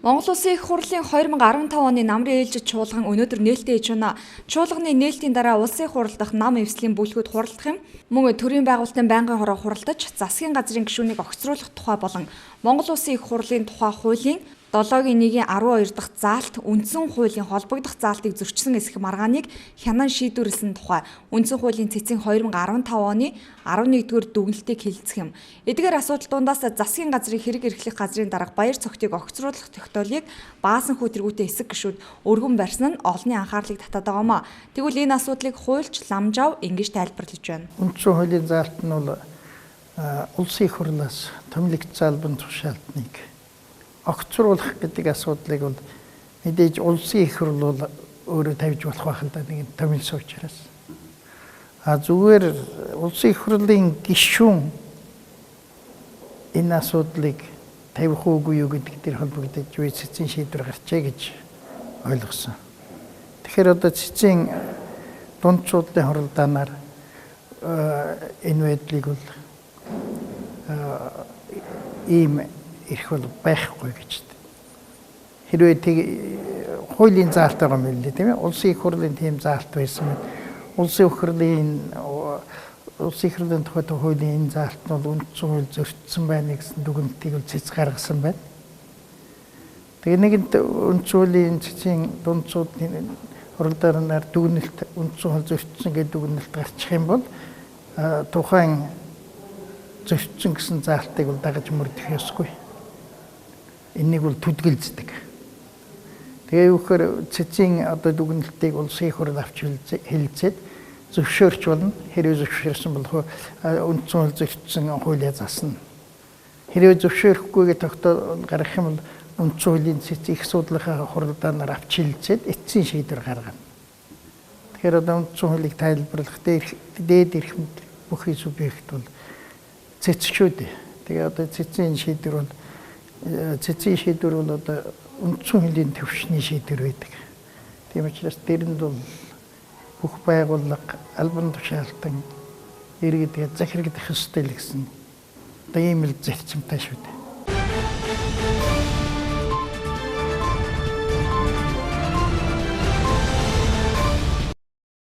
Монгол Улсын Их Хурлын 2015 оны намрын ээлжид чуулган өнөөдөр нээлттэй хийж байна. Чуулганы нээлтийн дараа Улсын Их Хурал дахь нам эвслийн бүлгүүд хуралдах юм. Мөн төрийн байгуулалтын байнгын хороо хуралдаж, засгийн газрын гишүүнийг огцруулах тухай болон Монгол Улсын Их Хурлын тухай хуулийн 7-гийн 1-ийн 12 дахь заалт үндсэн хуулийн холбогдох заалтыг зөрчсөн эсэх маргааныг хянан шийдвэрлэсэн тухай үндсэн хуулийн цэцгийн 2015 оны 11-р дүгнэлтийг хэлэлцэх юм. Эдгээр асуудал дундаас засгийн газрын хэрэг эрхлэх газрын дарга Баяр цогтыг огцруулах тогтоолыг баасан хүү тэргүүтээ хэсэг гишүүд өргөн барьсан нь олонний анхаарлыг татаад байгаа юм а. Тэгвэл энэ асуудлыг хуульч Ламжав ингэж тайлбарлаж байна. Үндсэн хуулийн заалт нь бол улсын их хурлаас томилогдсон албан тушаалтныг огцруулах гэдэг асуудлыг бол мэдээж улсын их хурл бол өөрөө тавьж болох байх л да, нэг томилсон учраас. А зүгээр улсын их хурлын гишүүн энэ асуудлыг тавих уугүй юу гэдэг дээр холбогдож үе цэцэн шийдвэр гарчээ гэж ойлгосон. Тэгэхээр одоо цэцэн дунд суудлын хуралдаанаар энэ байдлыг бол ийм эрх бол байхгүй гэж. Хэрвээ тэг хуулийн заалт байгаа юм билээ, тийм ээ? Улсын их хурлын тийм заалт байсан мэт улсын их хурлын тухай хуулийн энэ заалт нь бол үндсэн хууль зөрчсөн байна гэсэн дүгнэлтийг бол цэц гаргасан байна. Тэгээ нэгэнт үндсэн хуулийн цэцгийн дунд суудлын хуралдаанаар дүгнэлт үндсэн хууль зөрчсөн гэдэг дүгнэлт гарчих юм бол тухайн зөрчсөн гэсэн заалтыг бол дагаж мөрдөх ёсгүй. Энийг бол түдгэлздэг. Тэгээ юу гэхээр цэцгийн одоо дүгнэлтийг улсын их хурл авч хэлцээд зөвшөөрч болно. Хэрвээ зөвшөөрсөн бол үндсэн хууль зөрчсөн хуулиа засна. Хэрвээ зөвшөөрөхгүйгээ тогтоол гаргах юм бол үндсэн хуулийн цэц их суудлынхаа хуралдаанаар авч хэлцээд эцсийн шийдвэр гаргана. Тэгэхээр одоо үндсэн хуулийг тайлбарлах дээд эрх мэдэл бүхий субъект бол цэц шүү дээ. Тэгээ одоо цэцгийн шийдвэр бол цэцгийн шийдвэр бол одоо үндсэн хуулийн төвшний шийдвэр байдаг. Тийм учраас тэрэнд бол бүх байгууллага албан тушаалтан иргэдгээ захирагдах ёстой л гэсэн одоо ийм л зарчимтай шүү дээ.